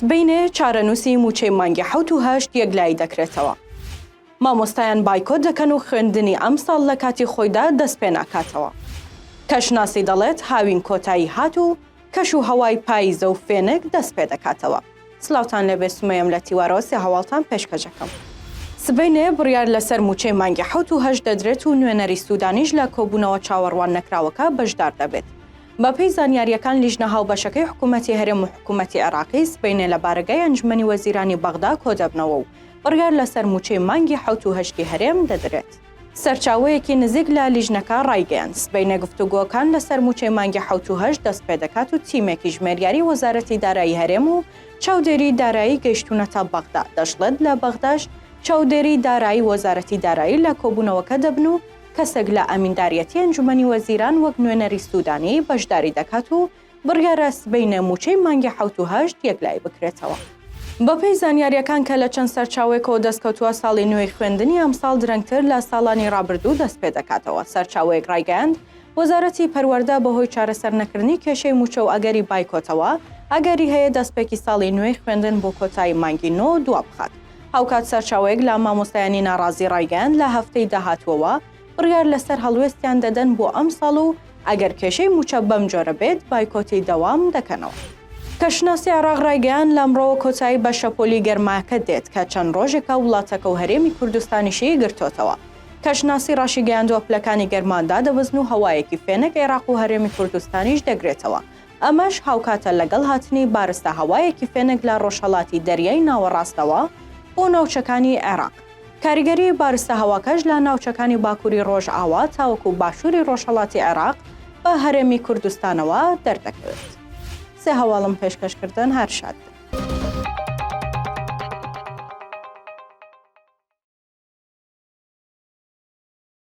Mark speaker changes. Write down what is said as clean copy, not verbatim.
Speaker 1: سبەینێ چارەنووسی مووچەی مانگی حەوت و هەشت یەکلایی دەکرێتەوە. مامۆستایان بایکۆت دەکەن و خوێندنی ئەمساڵ لە کاتی خۆیدا دەستپێناکاتەوە. کەشناسی دەڵێت هاوین کۆتایی هات و کەش و هەوای پاییزە و فێنک دەستپێدەکاتەوە. سلاوتان لێبێ سومەیەم لە تیوارەوە سێ هەواڵتان پێشکەش ئەکەم. سبەینێ بڕیار لەسەر مووچەی مانگی حەوت و هەشت دەدرێت و نوێنەری سودانیش لە کۆبوونەوە چاوەڕوان نەکراوەکە بەشدار دەبێت. بەپێی زانیارییەکان لیژنە هاوبەشەکەی حکوومەتی هەرێم و حکوومەتی عێراقی سبەینێ لە بارەگای ئەنجومەنی وەزیرانی بەغدا کۆدەبنەوە و بڕیار لەسەر مووچەی مانگی حەوت و هەشتی هەرێم دەدرێت. سەرچاوەیەکی نزیک لە لیژنەکە ڕایگەیاند، سبەینێ گفتوگۆکان لەسەر مووچەی مانگی حەوت و هەشت دەستپێدەکات و تیمێکی ژمێریاری وەزارەتی دارایی هەرێم و چاودێری دارایی گەیشتوونەتە بەغدا، دەشڵێت لە بەغداش چاودێری دارایی وەزارەتی دارایی لە کۆبوونەوەکە دەبن و کەسێک لە ئەمینداریەتی ئەنجومەنی وەزیران وەک نوێنەری سودانی بەشداری دەکات و بڕیارە سبەینێ مووچەی مانگی حەوت و هەشت یەکلایی بکرێتەوە. بەپێی زانیارییەکان کە لە چەند سەرچاوەیەکەوە دەستکەوتووە، ساڵی نوێی خوێندنی ئەمساڵ درەنگتر لە ساڵانی ڕابردوو دەستپێدەکاتەوە. سەرچاوەیەک ڕایگەیاند، وەزارەتی پەروەردە بەهۆی چارەسەرنەکردنی کێشەی مووچە و ئەگەری بایکۆتەوە، ئەگەری هەیە دەستپێکی ساڵی نوێی خوێندن بۆ کۆتایی مانگی نۆ دوابخات. هاوکات سەرچاوەیەک لە مامۆستایانی ناڕازی ڕایگەیاند، لە هەفتەی داهاتووەوە بڕیار لەسەر هەڵوێستیان دەدەن بۆ ئەمساڵ و ئەگەر کێشەی مووچە بەم جۆرە بێت بایکۆتی دەوام دەکەنەوە. کەشناسی عێراق ڕایگەیاند، لەمڕۆوە کۆتایی بە شەپۆلی گەرماکە دێت کە چەند ڕۆژێکە وڵاتەکە و هەرێمی کوردستانیشی گرتۆتەوە. کەشناسی ڕاشیگەیاندووە پلەکانی گەرما دادەبەزن و هەوایەکی فێنک عێراق و هەرێمی کوردستانیش دەگرێتەوە، ئەمەش هاوکاتە لەگەڵ هاتنی بارستە هەوایەکی فێنک لە ڕۆژهەڵاتی دەریای ناوەڕاستەوە بۆ ناوچەکانی عێراق. کاریگەری بارستە هەواکەش لە ناوچەکانی باکووری ڕۆژئاوا تاوەکو باشووری ڕۆژهەڵاتی عێراق بە هەرێمی کوردستانەوە دەردەکەوێت. سێ هەواڵم پێشکەش کردن هەر شاد بن.